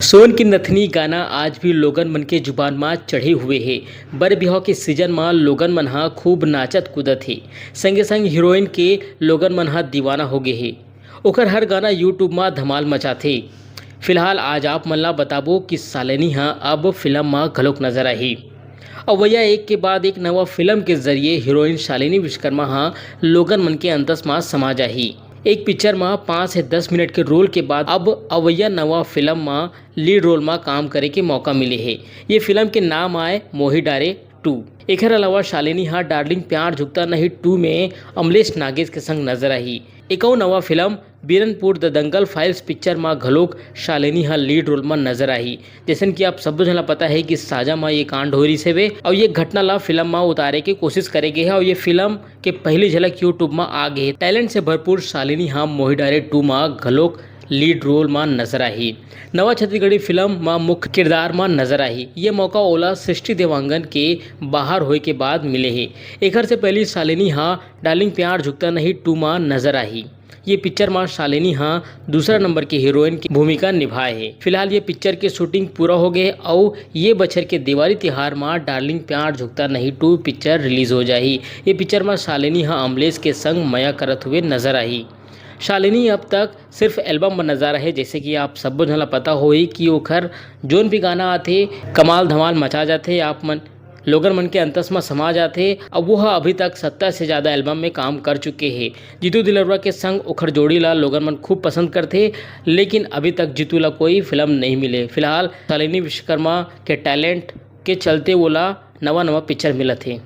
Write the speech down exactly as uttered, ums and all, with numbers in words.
सोन के नथनी गाना आज भी लोगन मन के जुबान म चढ़े हुए हे। बर बिहाव के सीजन म लोगन मन ह खूब नाचत कूदत हे, संगे संग हीरोइन के लोगन मन ह दीवाना हो गे हे। ओकर हर गाना YouTube म धमाल मचाथे। फिलहाल आज आप मन ला बताबो कि शालिनी ह अब फिल्म म घलोक नजर आही। अवैया एक के बाद एक नवा फिल्म के जरिए हीरोइन शालिनी विश्वकर्मा ह लोगन मन के अंतस म समा जाही। एक पिक्चर म पाँच से दस मिनट के रोल के बाद अब अवैया नवा फिल्म म लीड रोल म काम करे के मौका मिले हे। ये फिल्म के नाम आय मोही डारे टू। एखर अलावा शालिनी ह डार्लिंग प्यार झुकता नहीं टू में अमलेश नागेश के संग नजर आही। एक अउ नवा film Biranpur the Dangal files picture म घलोक शालिनी ह लीड रोल म नजर आही। जैसन कि आप सब्बो झन ला पता है कि साजा म ये कांड हो रिस हेवे, अउ ये घटना ला फिल्म म उतारे के कोशिश करे गे हे, अउ ये फिल्म के पहली झलक YouTube म आ गे हे। टैलेंट से भरपूर शालिनी ह मोही डारे टू म घलोक लीड रोल म नजर आही। नवा छत्तीसगढ़ी फिल्म म मुख्य किरदार म नजर आही। ये मौका ओला सृष्टि देवांगन के बाहर होए के बाद मिले हे। एखर से पहली शालिनी ह डार्लिंग प्यार झुकता नहीं टू म नजर आही। ये पिक्चर म शालिनी ह दूसरा नंबर के हीरोइन की भूमिका निभाए हे। फिलहाल ये पिक्चर के शूटिंग पूरा हो गे हे अउ ये बछर के दिवाली तिहार म डार्लिंग प्यार झुकता नहीं टू पिक्चर रिलीज हो जाही। ये पिक्चर म शालिनी ह अमलेश के संग मया करत हुए नजर आही। शालिनी अब तक सिर्फ एल्बम म नजर आए हे, जैसे कि आप सब्बो झन ला पता होही कि ओखर जोन भी गाना आथे, कमाल धमाल मचा जाथे। आप मन लोगन मन के अंतस म समा जाथे। अब वो ह अभी तक सत्तर से ज्यादा एल्बम में काम कर चुके हे। जीतू दिलरवा के संग ओखर जोड़ी ला लोगन मन खूब पसंद करथे, लेकिन अभी तक जीतू ला कोई फिल्म नहीं मिले। फिलहाल शालिनी विश्वकर्मा के टैलेंट के चलते ओला नवा नवा पिक्चर मिलत हे।